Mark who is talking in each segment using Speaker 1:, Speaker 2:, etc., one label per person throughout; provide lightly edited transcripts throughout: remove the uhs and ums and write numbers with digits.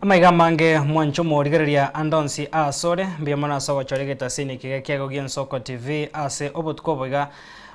Speaker 1: Amaiga amange mwanche omorigereria ande onsi asore, mbuya mono ase ogochora egetasini eke gekiago gi'Ensoko TV ase obotuko obo iga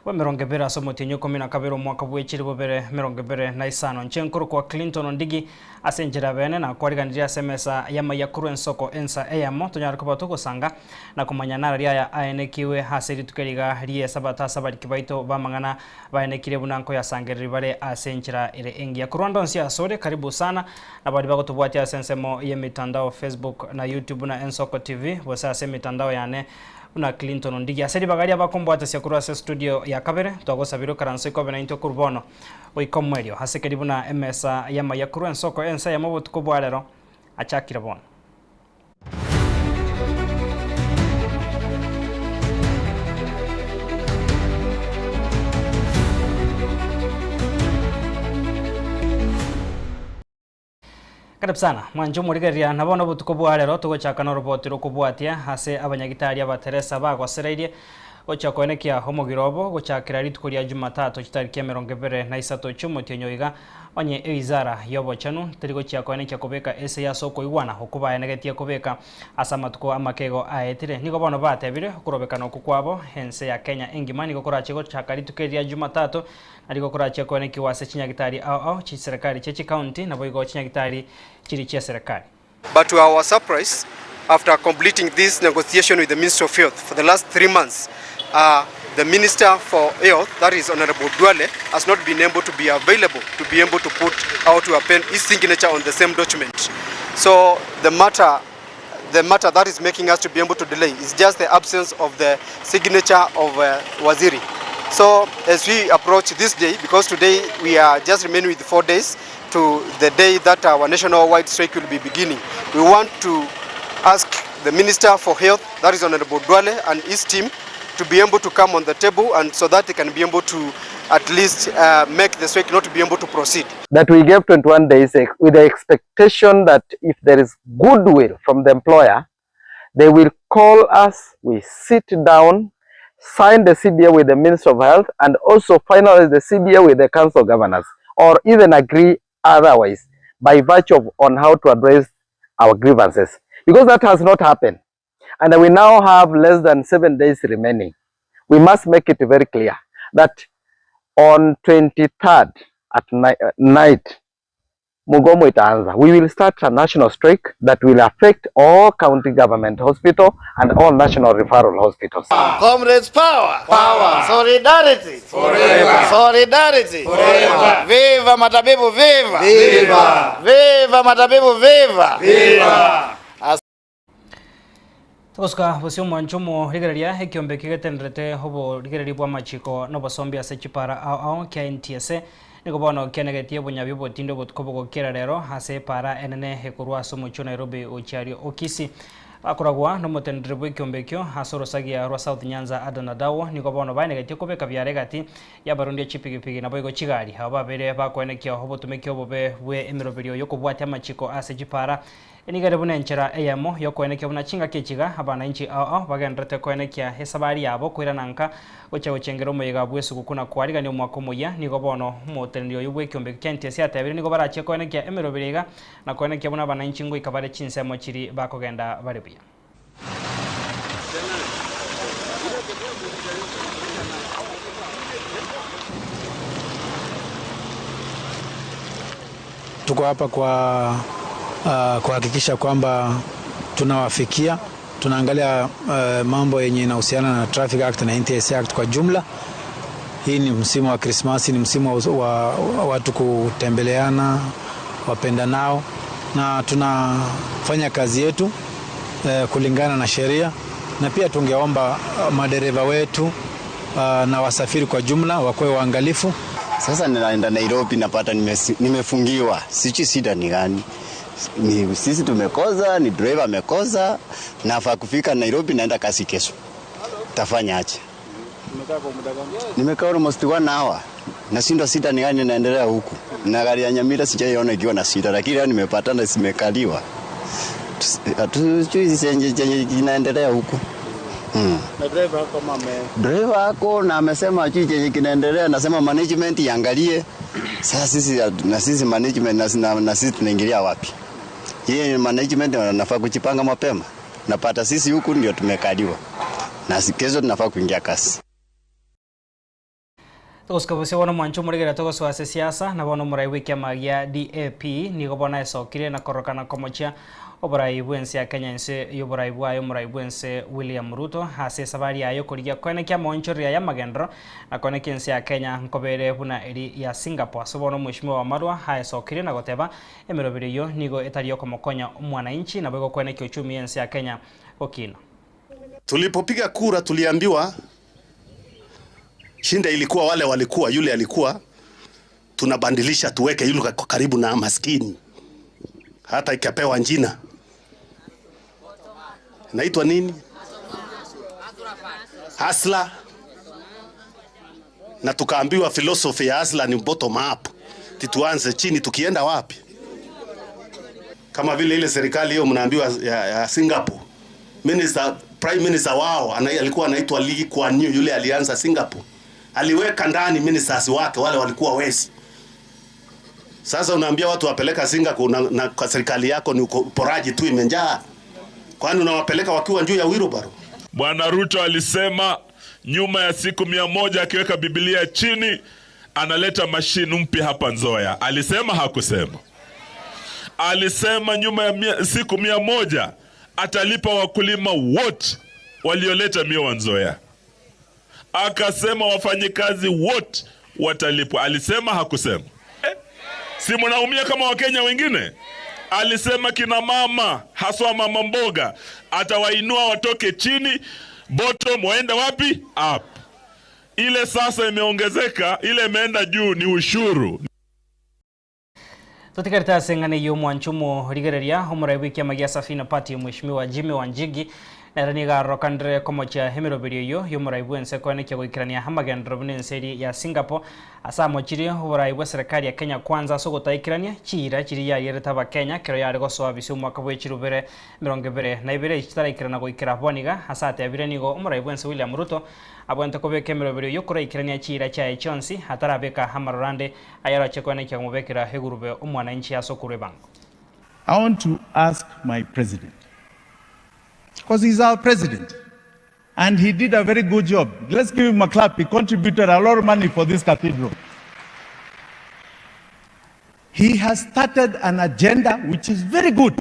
Speaker 1: bw'emerongo ebere ase omotienyi okomi na kabere omwaka bw'echiri bobere emerongo ebere na isano. Inche nkorokwa Clinton Ondigi ase enchera bene nakwariganirie ase emesa y'amaiya korwa ensoko ensa eyemo tonyare koba togosanga na komanya narari aya aenekiwe ase rituko eri iga ri'esabato ase abariki baito b'amang'ana Baenekirie buna nkoyasangereria bare ase enchera ere engiya. Korwa ande onsi asore, karibu sana na baria bagotobwatia ase ensemo y'emitandao Facebook na YouTube buna Ensoko TV gose ase emitandao yane buna Clinton Ondigi. Ase ribaga riabo akombwatesia korwa ase studio ya kabere, twagosabire okaranse ikobe naintwe korwa bono goika omoerio ase keri buna emesa y'amaiya korwa ensoko ense eyemo obotuko bwa rero achakire bono. Karibu sana mwanche omorigereria na bono obotuko bwa rero togochaka noroboti rokobwatia ase abanyagitari abateresa bagosereirie gochia koenekia omogiro obo gochakera rituko ria Jumatatu chitariki emerongo ebere na isato chiomotienyi iga Onye ewizara y'obochenu teri gochia koenekia kobeka esegi ase okoigwana okwo baenegetie kobeka ase amatuko amakego aetire, nigo bono batebire okorobekana okwo kwabo ense ya Kenya engima nigo korachie gochaka rituko eri ria Jumatatu na rigo korachie koenekigwa ase chinyagitari ao ao chiserekari chie chikaunti naboigo chinyagitari chiri chieserekari.
Speaker 2: But to our surprise, after completing this negotiation with the Ministry of Health for the last 3 months, the Minister for Health, that is Honorable Duale, has not been able to be available to be able to put or to append his signature on the same document. So the matter, the matter that is making us to be able to delay is just the absence of the signature of Waziri. So as we approach this day, because today we are just remaining with 4 days to the day that our national wide strike will be beginning, we want to ask the Minister for Health, that is Honorable Duale, and his team to be able to come on the table and so that they can be able to at least make the strike not to be able to proceed.
Speaker 3: That we gave 21 days with the expectation that if there is goodwill from the employer, they will call us, we sit down, sign the CBA with the Minister of Health and also finalize the CBA with the Council of Governors or even agree otherwise by virtue of on how to address our grievances. Because that has not happened. And we now have less than 7 days remaining. We must make it very clear that on 23rd at night, mugomo itaanza. We will start a national strike that will affect all county government hospital and all national referral hospitals.
Speaker 4: Comrades power. Power. Solidarity. Forever. Solidarity. Forever. Viva matabibu viva. Viva. Viva matabibu viva. Viva.
Speaker 1: Togosuka bosio omwancho omorigereria ekiombe kegetenderete oborigereria bw'amachiko na obosombi ase chipara ao ao kia NTSA nigo bono kianegetie obonyabi obotindi obotuko bogokiera rero ase epara enene ekorwa ase omochie o Nairobi gochia aria o Kisii. Bakoragwa na omotendere bw'ekiombe ekio ase orosagia rwa South Nyanza Adan Adawo nigo bono baenegetie kobeka biara egati y'abarondia chipigipigi naboigo chigari abo babere bakoenekia obotumeki obobe bwe emeroberio y'okobwatia amachiko ase chipara Nigo ere buna enchera eyemo y'okoenekia buna chingaki echiga abanainchi ao ao bagendererete koenekia esabari yabo koirana nka gochia gochengera omoyega bw'esuguku na koarigania omwaka omoyia. Nigo bono omoteneneri oyo bw'ekiombe ekio kia NTSA atebire nigo barachie koenekia emeroberi iga na koenekia buna abanainchi ngoika bare chinsemo chiri bakogenda bare buya.
Speaker 5: Tuko hapa kwa kuhakikisha kwamba tunawafikia, tunaangalia mambo yenye inahusiana na Traffic Act na NTSA Act kwa jumla. Hii ni msimu wa Krismasi, ni msimu wa watu kutembeleana, wapenda nao, na tunafanya kazi yetu kulingana na sheria, na pia tungeomba madereva wetu na wasafiri kwa jumla wakuwe waangalifu.
Speaker 6: Sasa ninaenda Nairobi napata nimefungiwa, sijui shida ni gani. Ni sisi tumekosa, ni driver amekosa, nafaa kufika Nairobi naenda kazi kesho. Tafanya aje? Nimekaa almost 1 hour. Nashindwa shida ni gani inaendelea huku. Na gari ya Nyamira sijaiona ikiwa na shida, lakini leo nimepata na zimekaliwa. Hatujui chenye kinaendelea huku.
Speaker 5: Na driver hako kama ame
Speaker 6: Driver hako na amesema hajui chenye kinaendelea, nasema management iangalie. Sasa sisi na sisi management na sisi tunaingilia wapi? Hii management wanafaa kujipanga mapema. Napata sisi huku ndio tumekaliwa na kesho tunafaa kuingia kazi.
Speaker 1: Togosika bosio bono mwanche omoregera togosoa ase siasa, na bono omorai bw'ekiama gia DAP nigo bono aesokire na kororokana komochia oborai bw'ense ya Kenya inse y'oborai bwaye omorai bw'ense William Ruto ase esabari yaye okorigia koenekia amaonchoreria y'amagenderero na koenekia ense ya Kenya nkobere buna eri ya Singapore. Ase bono omweshimiwa Wamalwa aesokirie na goteba emeroberi eyio nigo etari yokomokonya omwananchi nabo egokoenekia uchumi y'ense ya Kenya gokina.
Speaker 7: Tulipopiga kura tuliambiwa shinda ilikuwa wale walikuwa yule alikuwa tunabandilisha tuweke yule karibu na maskini, hata ikapewa njina naitwa nini, Hasla, na tukaambiwa philosophy ya Hasla ni bottom up, tituanze chini, tukienda wapi? Kama vile ile serikali hiyo mnaambiwa ya, ya Singapore minister, prime minister wao ana, alikuwa anaitwa Lee Kuan Yew, yule alianza Singapore, aliweka ndani ministers wake wale walikuwa wezi. Sasa unaambia watu wapeleka Singapore na, na kwa serikali yako ni uporaji tu imejaa, kwani unawapeleka wakiwa juu ya wheelbarrow?
Speaker 8: Bwana Ruto alisema nyuma ya siku 100 akiweka Biblia chini analeta mashine mpya hapa Nzoia. Alisema hakusema? Alisema nyuma ya siku 100 atalipa wakulima wote walioleta miwa Nzoia. Akasema wafanyikazi wote watalipwa. Alisema hakusema? Si mnaumia kama Wakenya wengine? Alisema kina mama haswa mama mboga atawainua watoke chini bottom waende wapi? Up. Ile sasa imeongezeka, ile imeenda juu ni ushuru.
Speaker 1: Totigarete ase eng'ana eyio omwancho omorigereria omorai bw'ekiama gia Safina Party Mheshimiwa Jimmy Wanjigi nere nigo arokanire komochia emeroberi eyio y'omorai bw'ense koenekia goikerania amagenderero buna ense eria ya Singapore ase amochirie oborai bwa serikali ya Kenya Kwanza ase ogotaikerania chiira chiria yarierete abakenya kero yare gosoa bisia omwaka bwe chirubere 22 echi chitaraikerana goikera bono iga ase atebire nigo omorai bw'ense William Ruto abwenerete kobeka emeroberi eyio koraikerania chiira chiaye chionsi atarabeka amaroro ande Ayaroche koenekia komobekera egurube omwananchi ase okorua ebango.
Speaker 9: I want to ask my president, because he's our president and he did a very good job. Let's give him a clap. He contributed a lot of money for this cathedral. He has started an agenda which is very good.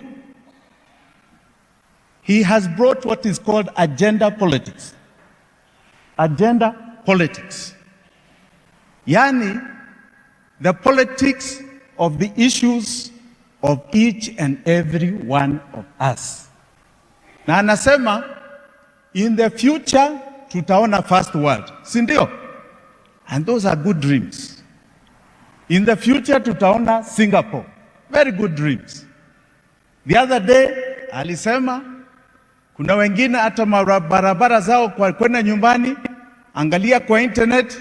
Speaker 9: He has brought what is called agenda politics. Agenda politics. Yani, the politics of the issues of each and every one of us. Na anasema in the future tutaona first world, si ndio? And those are good dreams. In the future tutaona Singapore. Very good dreams. The other day alisema kuna wengine hata barabara zao kwa kwenda nyumbani, angalia kwa internet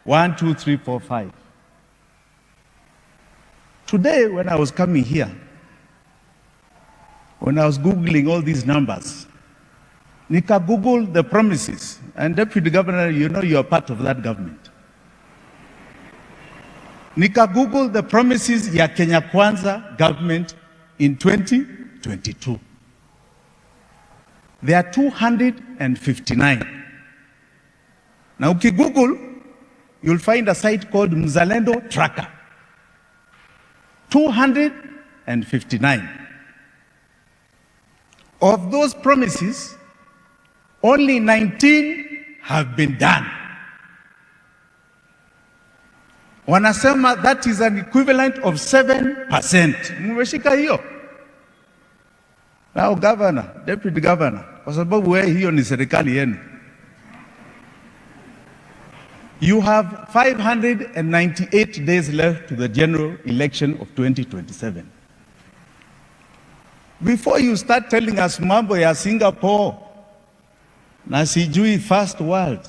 Speaker 9: 1 2 3 4 5. Today when I was coming here, when I was googling all these numbers, nika google the promises, and Deputy Governor, you know you are part of that government. Nika google the promises ya Kenya Kwanza government in 2022. There are 259. Now ukigoogle, you'll find a site called Mzalendo Tracker. 259. Of those promises, only 19 have been done. Wanasema that is an equivalent of 7%. Mmeshika hiyo? Now governor, deputy governor, kwa sababu wewe hiyo ni serikali yenu. You have 598 days left to the general election of 2027. Before you start telling us mambo ya Singapore na sijui first world,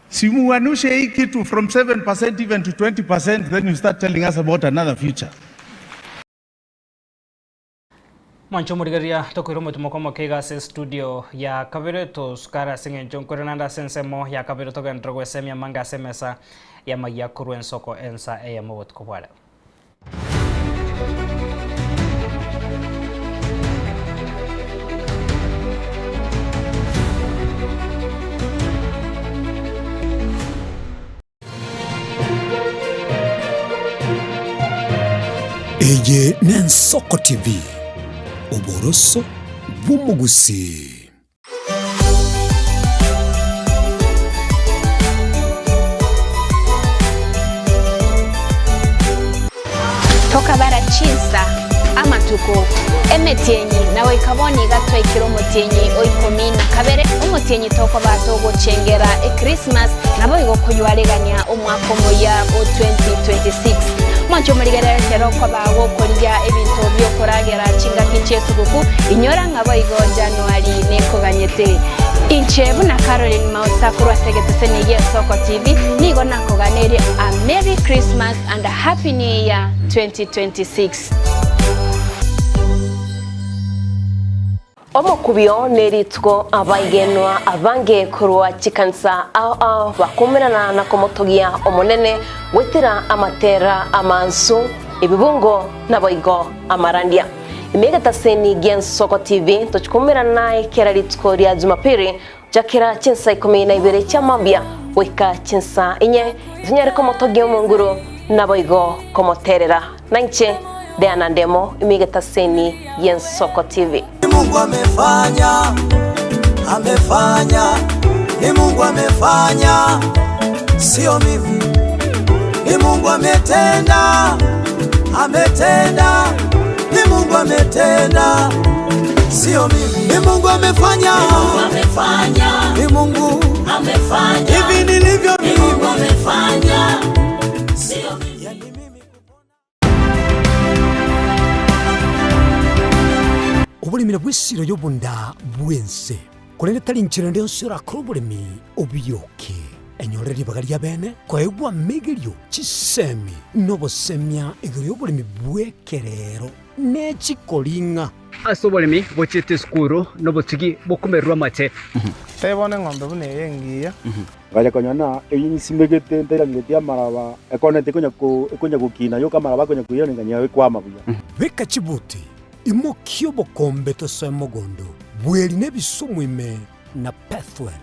Speaker 9: simuanushe hii kitu from 7% even to 20%, then you start telling us about another future.
Speaker 1: Mwancho omorigereria tokoira omotumo kwa omoke ase studio ya kabere tosukare ase eng'encho nkore naende ase ensemo ya kabere togenderere goesemia amanga ase emesa y'amaiya korwa ensoko ensa eyemo obotuko bwa rero.
Speaker 10: Eye n'Ensoko TV, oboroso bw'omogusii.
Speaker 11: Tokabara chinsa, amatuko, emetienyi, na goika bono iga twaikire omotienyi o ikomi na kabere, omotienyi tokoba togochengera Ekrismas, naboigo koywaregania omwaka omoyia o 2026. Mwanche omorigerere ekero okoba gokorigia ebinto biokoragera chingaki chi'esuguku, inyora ng'a boigo Januari nekoganyete. Inche buna Caroline Mausa korwa ase egeteseni gi'Esoko TV, nigo nakoganerie a Merry Christmas and a Happy New Year 2026.
Speaker 12: Omokubio nerituko abaigenwa abange korwa chikanisa ao ao bakoumerana na komotogia Omonene goetera amatera amansu, ebibungo naboigo amarandia. Ime egetaseni gi'Ensoko TV tochi koumerana naye kera rituko ria Jumapili gochakera chinsa ikomi na ibere chia mambia goika chinsa inye, tonyare komotogia Omonguru naboigo komoterera. Nainche Diana Ndemo ime egetaseni gi'Ensoko TV.
Speaker 13: Ni Mungu amefanya, amefanya, ni Mungu amefanya, sio mimi. Ni Mungu ametenda, ametenda, ni Mungu ametenda, sio mimi. Ni Mungu amefanya, ni Mungu amefanya, ni Mungu amefanya, hivi nilivyo mimi, ni Mungu amefanya, sio mimi.
Speaker 10: Oboremi nabwo esiro y'obonda bw'ense, korende tari nchera ende yonsi orakore oboremi obioke. Enyore ribaga ri'abeene koegwa amegerio, chisemi, na obosemia igoro y'oboremi bw'ekerero ne chikoring'a.
Speaker 14: Ase oboremi bochiete esukuru nobotugi bokomererwa amate.
Speaker 15: Tebia bono eng'ombe buna eye engiya.
Speaker 16: Ngacha konyora ng'a eyio nsimegete ntairangeretie amaraba, ekona tekonya ko ekonya gokina yoka amaraba akonya koirana ng'a ekwama buya.
Speaker 10: Beka chibuti, imokia obokombe tosoe mogondo, bweri na ebisumu ime na Pethuel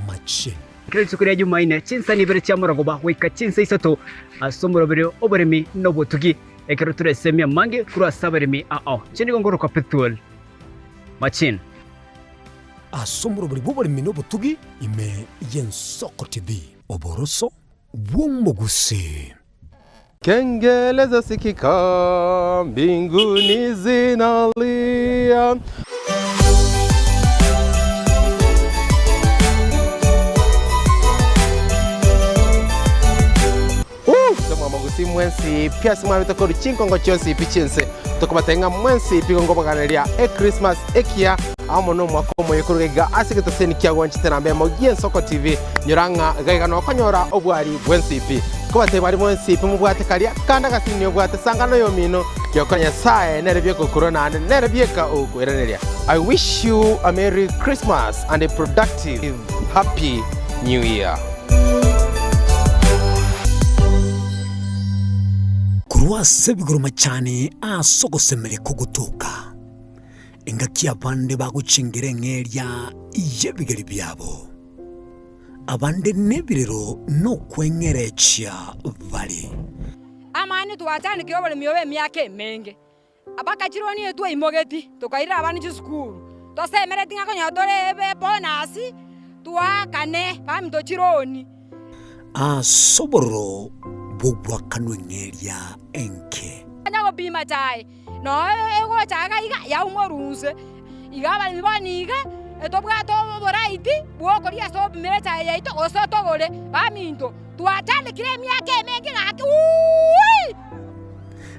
Speaker 10: machine.
Speaker 14: Kera rituko ria Jumaine, chinsani ibere chia morogoba goika chinsa isato ase omoroberio oboremi na obotugi, ekero toresemie amange korwa ase abaremi ao. Inche nigo nkorokwa Pethuel Machine.
Speaker 10: Ase omorobori bw'oboremi na obotugi ime y'Ensoko TV. Oboroso bw'omogusii.
Speaker 17: Kengele zasikika mbinguni zinalia.
Speaker 2: Mwamagusii mwensi pi ase mwabete korwa chinkongo chionsi pi chi'ense. Tokobatebia ng'a mwensi pi ngobaganiria Ekrismasi ekiya amo nomwaka omoyia koruga iga ase egetoseni kiagwanchete namba emo gi'Ensoko TV. Nyora ng'a iga iga nokonyora obwari bwensi pi. Nkobatebia bari mwensi pi mobwate karia kande agasini obwate sangano y'omino giokora Nyasae nere bieka okorua naende nere bieka ogokoiraneria. I wish you a merry Christmas and a productive happy new year.
Speaker 10: Korwa ase ebigoro machani ase ogosemeria kogotoka, engaki abande bagochengera eng'eria y'ebigeri biabo, abande nebirero nokweng'erechia bare.
Speaker 18: Amani twachandekire oboremi obo emiaka emenge, mpaka chironi eye twaimogeti tokairera abana chisukuru, tosemereti ng'a konyora tore ebonus twaakane baminto chironi.
Speaker 10: Ase obororo bw'ogoakanwa eng'eria enke.
Speaker 18: Onya gopima chae, noyo egocha iga iga yaumwa orunse. Iga abaremi bono iga etobwate oboraiti bw'okoria ase obimire echae yaito gose togore. Baminto, twachandekire emiaka emenge gaki wuuii!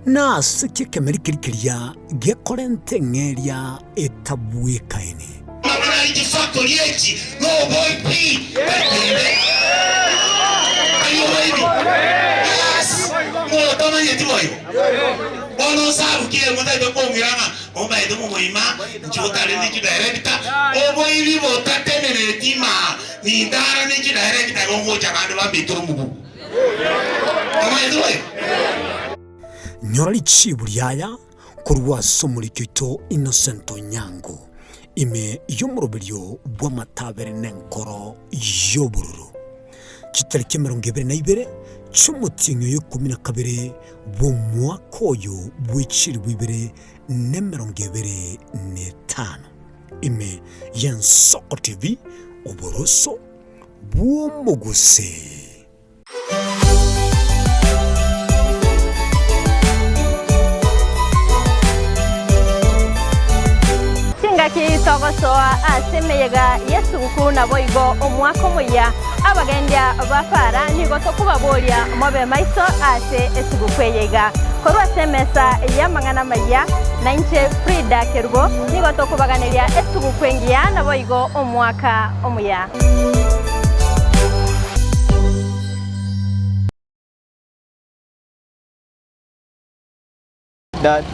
Speaker 10: Nase ki ekemeri keria keria gekorenta eng'eria etabwekaini? Nyora richibu riaya korwa ase omoriki oito Innocent Onyango, ime y'omoroberio bw'amatabere na enkoro y'obororo. Chitariki emerongo ebere na ibere. chi'omotienyi oyo 12 bw'omwaka oyo bwe chilifu ibere na emerongo ebere na etano, ime y'Ensoko TV, oboroso bw'omogusii.
Speaker 19: Chingaki togosoa ase emeyega y'esuguku naboigo omwaka omoyia, abagendia ba para nigo tokobaboria mobe maiso ase esuguku eye iga. Korwa ase emesa y'amang'ana amayia, nainche Frida Kerubo nigo tokobaganeria esuguku engiya naboigo omwaka omuya.
Speaker 20: Dad,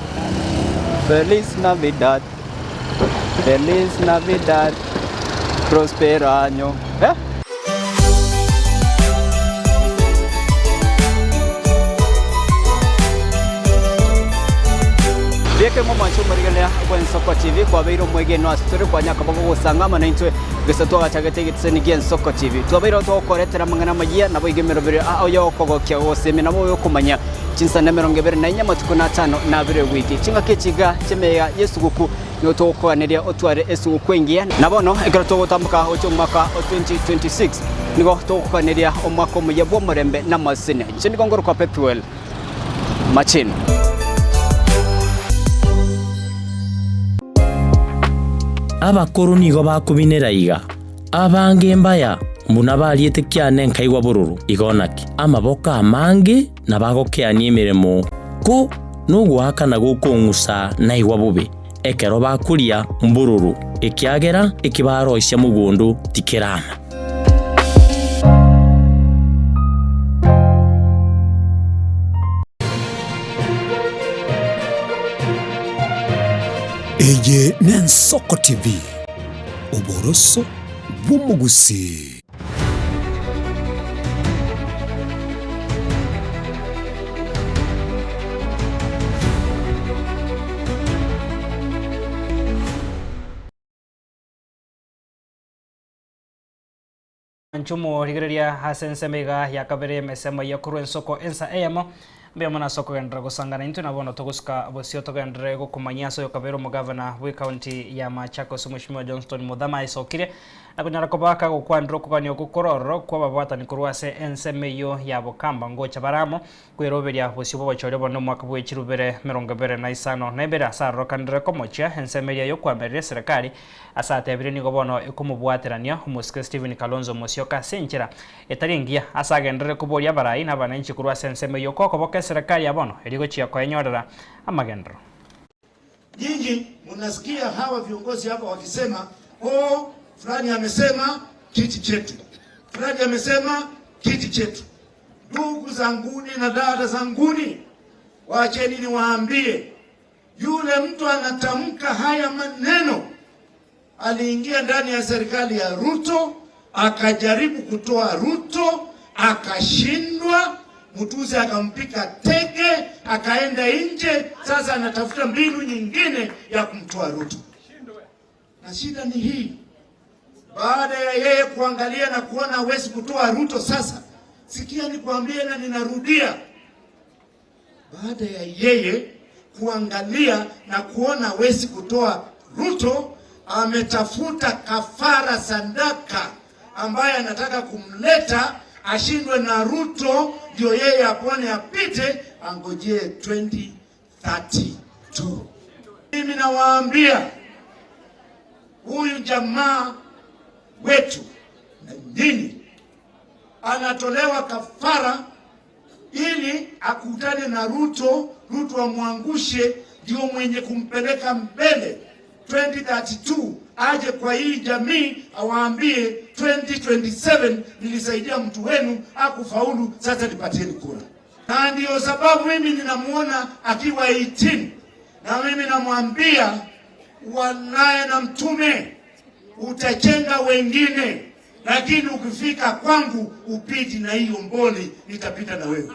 Speaker 20: Feliz Navidad, Feliz Navidad, Prospero año. Eh? Bieke ng'omwancha omorigereria bw'Ensoko TV kwabeire omwegenwa ase tore kwanyaka bagogosanga amo naintwe gese twagachagete egetiseni gi'Ensoko TV. Twabeire togokoretera amang'ana amayia naboigo emeroberio ao y'okogokia gosemia nabo oyokomanya Chinsa ne24 amatuko na atano na abere ewiki. Chingaki echi iga chi'emeyega y'esuguku nigo togokoganeria otware esuguku engiya. Na bono ekero togotamboka gochia omwaka o 2026 nigo togokoganeria omwaka omuya bw'omorembe na amasesenia. Inche nigo ngorokwa Pethuel Machini.
Speaker 21: Abakoro nigo bakobinera iga, Abange mbaya, buna bariete kiane nkaigwa bororo. Igo naki, amaboko amange nabagokeania emeremo, ko nogoakana gokong'usa naigwa bobe, ekero bakoria mbororo, ekiagera eki baroisia mogondo tikerama.
Speaker 10: Eye n'Ensoko TV, oboroso bw'omogusii.
Speaker 1: Nchumo rigereria ase ensemo iga ya kabere y'emesemo eyio korwa ensoko ensa eyemo. Mbuya mono ase okogenderera gosangana intwe na bono togosuka bosio togenderere gokomanyia ase oyokabere omogavana bw'ecounty ya Machakos Mweshimiwa Johnston Muthama aesokire na konyara koba kagokwanera okogania okwo kore ororo kw'ababwatani korwa ase ensemo eyio ya Bokamba ngocha bare amo Kweroberia bosio bw'obochori obonene omwaka bwe chirubere 25 ase arokanire komochia ensemo eria y'okoamerera eserekari ase atebirie nigo bono ekomobwaterania omosike Stephen Kalonzo Musyoka ase enchera etari engiya ase agenderere koboria abarai na abananchi korwa ase ensemo eyio kokoboka eserekari ya bono eria egochia koenyorera amagenderero.
Speaker 22: Nyinyi munasikia hawa viongozi hapa wakisema oh, fulani amesema kiti chetu, fulani amesema kiti chetu. Ndugu zanguni na dada zanguni, wacheni niwaambie, yule mtu anatamka haya maneno aliingia ndani ya serikali ya Ruto akajaribu kutoa Ruto akashindwa. Mtuzi akampika teke, akaenda nje. Sasa anatafuta mbinu nyingine ya kumtoa Ruto, na shida ni hii baada ya yeye kuangalia na kuona hawezi kutoa Ruto. Sasa sikia nikwambie, na ninarudia, baada ya yeye kuangalia na kuona hawezi kutoa Ruto, ametafuta kafara sandaka ambaye anataka kumleta ashindwe na Ruto, ndio yeye apone apite, angojee 2032. Mimi nawaambia huyu jamaa wetu na nyinyi anatolewa kafara ili akutane na Ruto, Ruto amwangushe, ndio mwenye kumpeleka mbele 2032 aje kwa hii jamii awaambie 2027 nilisaidia mtu wenu akufaulu, sasa nipatieni kura. Na ndiyo sababu mimi ninamuona akiwa 18 na mimi namwambia wanaye na mtume utachenga wengine, lakini ukifika kwangu upiti na hiyo mboli, nitapita na wewe.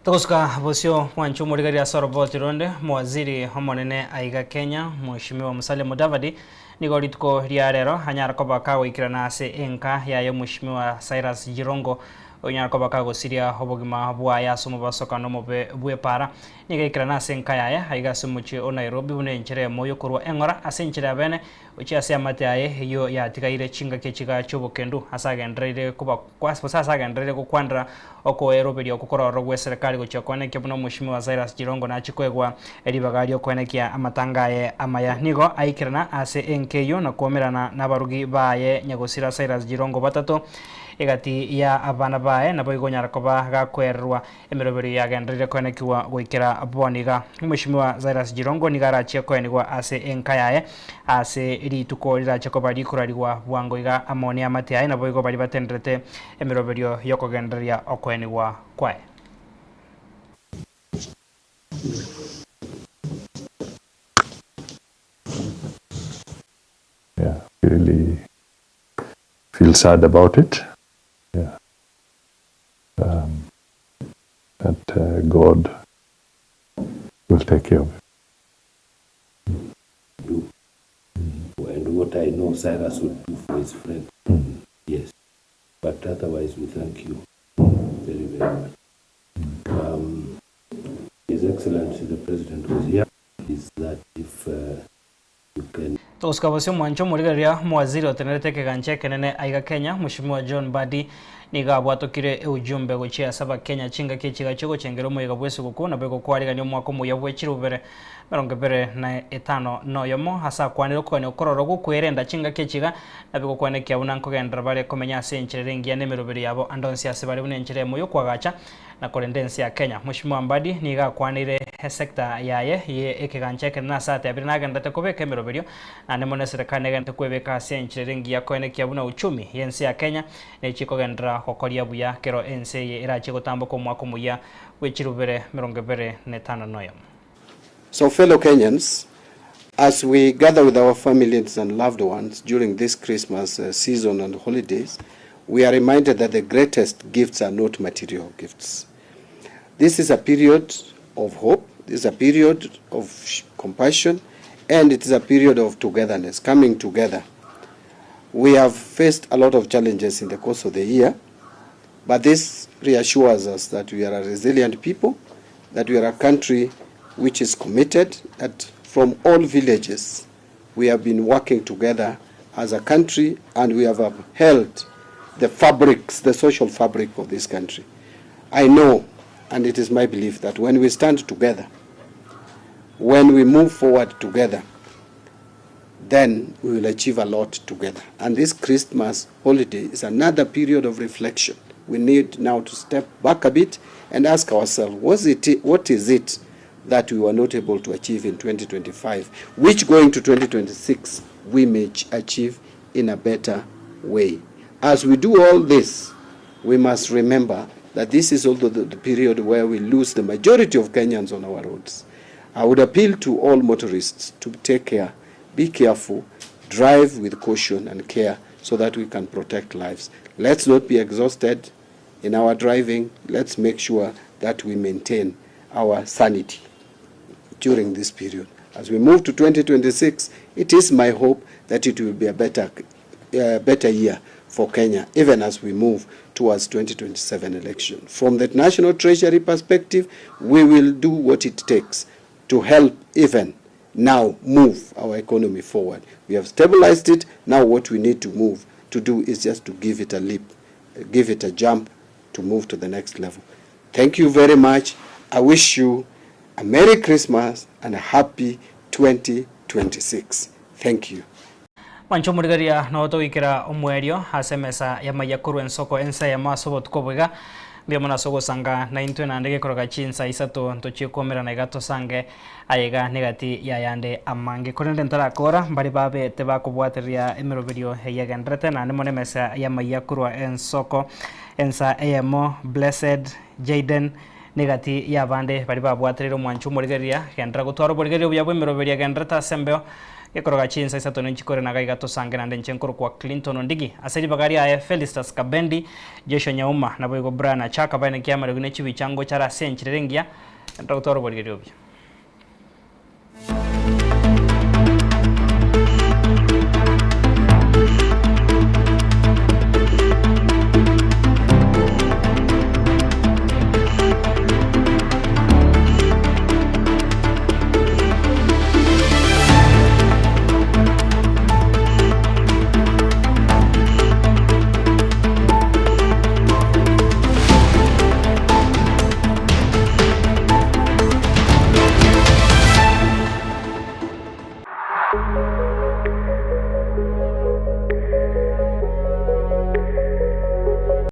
Speaker 1: Togosuka bosio mwanche omorigereria ase oroboti ronde, Mowaziri omonene aiga Kenya, Mheshimiwa Musalia Mudavadi, nigo rituko ria rero anyare koba kagoikerana ase enka yaye Mheshimiwa Cyrus Jirongo onyare koba kagosiria obogima bwaye ase omobasokano omobe bw'epaara. Nigo aikerana ase enka yaye aiga ase omochie o Nairobi buna enchera eyemo yokorwa eng'ora ase enchera ya bene gochia ase eamate yaye eyio yatigaire chingaki chiga chi'obokendu ase agendereire koba gose ase agendereire gokwanera okoeroberia okwo kororo gw'eserekari gochia koenekia buna Omweshimiwa Cyrus Jirongo nachie koegwa ribaga riokoenekia amatanga aye amaya. Nigo aikerana ase enka eyio na kwomerana nabarugi baye nyagosira Cyrus Jirongo batato egati ya abana baye naboigo onyara koba gakoererwa Emeroberio yagenderire koenekigwa goikera bono iga. Omweshimiwa Cyrus Jirongo nigo arachie koenigwa ase enka yaye ase rituko rirache koba rikorarigwa bwango iga amo neamate yaye naboigo baria batenderete emeroberio yokogendereria okoenigwa kwaye.
Speaker 3: Yeah, we really feel sad about it. Yeah. Um, that uh, God will take care of it.
Speaker 4: Do. And what I know Cyrus would do for his friend. Yes. But otherwise, we thank you very, very much. Um, His Excellency the President was here. Is that if uh, you can
Speaker 1: Togosuka bosio omwancho omorigereria omowaziri otenerete ekegancha ekenene aiga Kenya Mweshimiwa John Mbadi nigo abwatokire eujumbe gochia ase abakenya chingaki echiga chiogochengera omoyega bw'esuguku naboigo kwarigania omwaka omuya bwe chirubere 2051 ase akwanire okogania okororo gokwerenda chingaki echiga naboigo kwanekia buna nkogenderera bare komenya ase enchera ere engiya nemeroberi yabo ande onsi ase bare buna enchera emo yokoagacha na korenda ense ya Kenya. Mweshimiwa Mbadi nigo akwaneire esecta yaye ye ekegancha ekenene ase atebire nagenderete kobeka emeroberio naende mono eserekari negenderete kwebeka ase enchera ere engiya koenekia buna uchumi yense ya Kenya nechie kogenderera gokoria buya kero ense eye erachie gotamboka omwaka omoyia bwe chirubere 2051.
Speaker 2: So fellow Kenyans, as we gather with our families and loved ones during this Christmas uh, season and holidays, we are reminded that the greatest gifts are not material gifts. This is a period of hope, this is a period of compassion, and it is a period of togetherness, coming together. We have faced a lot of challenges in the course of the year, but this reassures us that we are a resilient people, that we are a country which is committed, that from all villages we have been working together as a country and we have upheld the fabrics, the social fabric of this country. I know, and it is my belief, that when we stand together, when we move forward together, then we will achieve a lot together. And this Christmas holiday is another period of reflection. We need now to step back a bit and ask ourselves, was it, what is it that we were not able to achieve in 2025, which going to 2026 we may achieve in a better way. As we do all this, we must remember that this is also the, the period where we lose the majority of Kenyans on our roads. I would appeal to all motorists to take care, be careful, drive with caution and care so that we can protect lives. Let's not be exhausted in our driving. Let's make sure that we maintain our sanity during this period. As we move to 2026, it is my hope that it will be a better, uh, better year for Kenya, even as we move towards 2027 election. From the National Treasury perspective, we will do what it takes to help even now move our economy forward. We have stabilized it. Now what we need to move to do is just to give it a leap, give it a jump to move to the next level. Thank you very much. I wish you a Merry Christmas and a happy 2026. Thank you.
Speaker 1: Mwanche omorigereria nabo togoikera omoerio ase emesa y'amaiya korwa ensoko ense eyemo ase obotuko obo iga. Mbuya mono ase ogosanga naintwe naende gekoroka chinsa isato ntochie kwomerana iga tosange aye iga negati y'ayande amange. Korende ntarakora mbare babete bakobwatereria emeroberio eyio egendererete naende mono emesa y'amaiya korwa ensoko ensa eyemo Blessed Jayden Negati y'abande baria babwatereire omwancho omorigereria, genderera gotwara oborigereria obuya bw'emeroberio egendererete ase embeo. Gekoroga chinsa isato ne nchikore na gaiga tosange naende inche nkorokwa Clinton Ondigi. Ase ribaga riaye Felistus Kabendi, Joshua Nyauma, naboigo Brian Achaka baene kiamaregu ne chibicha ngocha are ase enchera ere engiya, enda gotwara oborigereria obuya.